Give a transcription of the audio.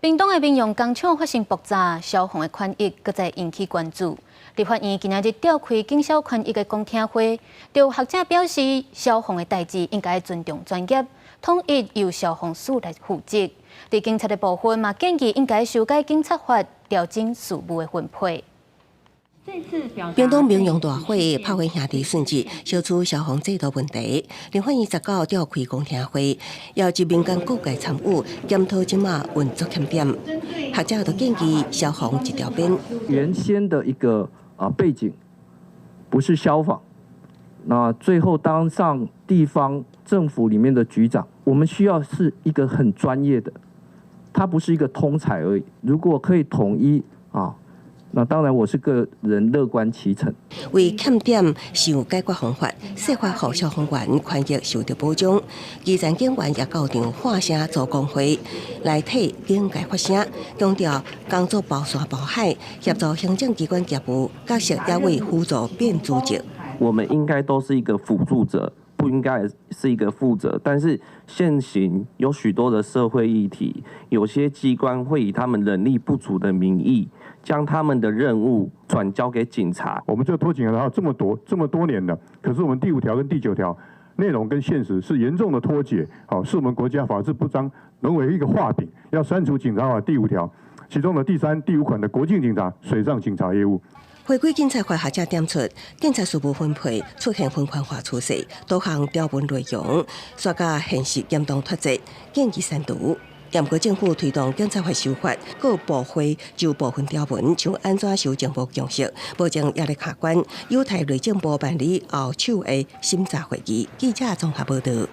屏東的民用工廠發生爆炸，消防的權益閣再引起關注。立法院今仔日召開警消權益的公聽會，就有學者表示，消防的代誌應該尊重專業，統一由消防署來負責。佇警察的部分嘛，建議應該修改警察法，調整事務的分配。屏東民用大火拍毀兄弟順治，小區消防制度問題。立法院19召開公聽會，邀集民間各界參與檢討這馬運作欠點。學者就建議消防一條鞭。原先的一個背景不是消防，那最後當上地方政府裡面的局長，我們需要是一個很專業的，他不是一個通才而已。如果可以統一啊。那當然，我是個人樂觀其成。為欠點想解決方法，設法予消防員權益受到保障。基層警員也到場喊聲組工會來替警界發聲，強調工作包山包海，協助行政機關業務角色也為輔助變主責。我們應該都是一個輔助者，不應該是一個負責。但是現行有許多的社會議題，有些機關會以他們人力不足的名義，將他們的任務轉交給警察。我們這個脫警察這麼多這麼多年了，可是我們第五條跟第九條內容跟現實是嚴重的脫節，好，是我們國家法治不彰，淪為一個畫餅。要刪除警察法第五條，其中的第三、第五款的國境警察、水上警察業務。回歸警察法學者點出，警察事務分配出現分權化趨勢，多項條文內容煞佮現實嚴重脫節，建議刪除。毋過政府推動警察法修法，各部會就部分條文像按怎修正無共識，目前也咧卡關，有待內政部辦理後手的審查會議。記者綜合報道。